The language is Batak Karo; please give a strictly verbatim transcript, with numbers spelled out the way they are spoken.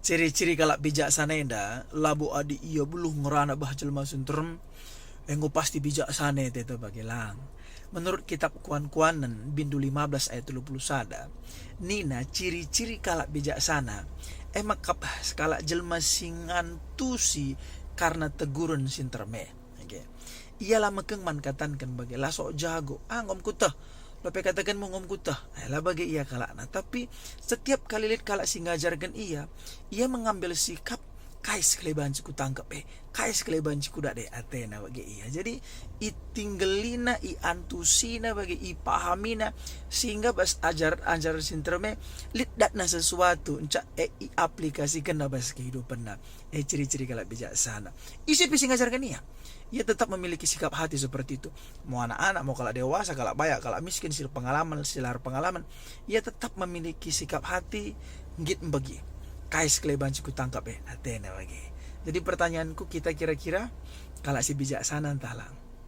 Ciri-ciri kalak bijaksana enda, labo adi ia beluh ngerana bah jelma si nterem, enggo pasti bijaksana ateta bage lang. Menurut kitab Kuan-Kuanen, bindu lima belas ayat telu puluh sada, nina ciri-ciri kalak bijaksana, e mekap sekalak jelma si ngantusi karna teguren si nterem e. Oke. Ia la mekeng man katanken bage, la sok jago, ah, enggo me kuteh. Lo pe katakenmu enggo me kuteh. Eh, la bage ia kalakna. Tapi setiap kali lit kalak si ngajarken ia, ia mengambil sikap, kai si keleban si kutangkep e, kai si keleban si kudat e, atena bage ia. Jadi itinggelina, iantusina bage, ipahamina, sehingga bas ajar-ajar si nterem e lit datna sesuatu, enca e iaplikasikenna bas kehidupenna. Eh, ciri-ciri kalak bijaksana. Ise pe si ngajarken ia, ia tetap memiliki sikap hati seperti itu. Mau anak-anak, mau kalak dewasa, kalak bayak, kalak miskin, si pengalaman, si la erpengalaman, ia tetap memiliki sikap hati nggit mbegi. Kai si keleban si kutangkep e, atena bage. Jadi pertanyaanku, kita kira-kira kalak si bijaksana ntah lang?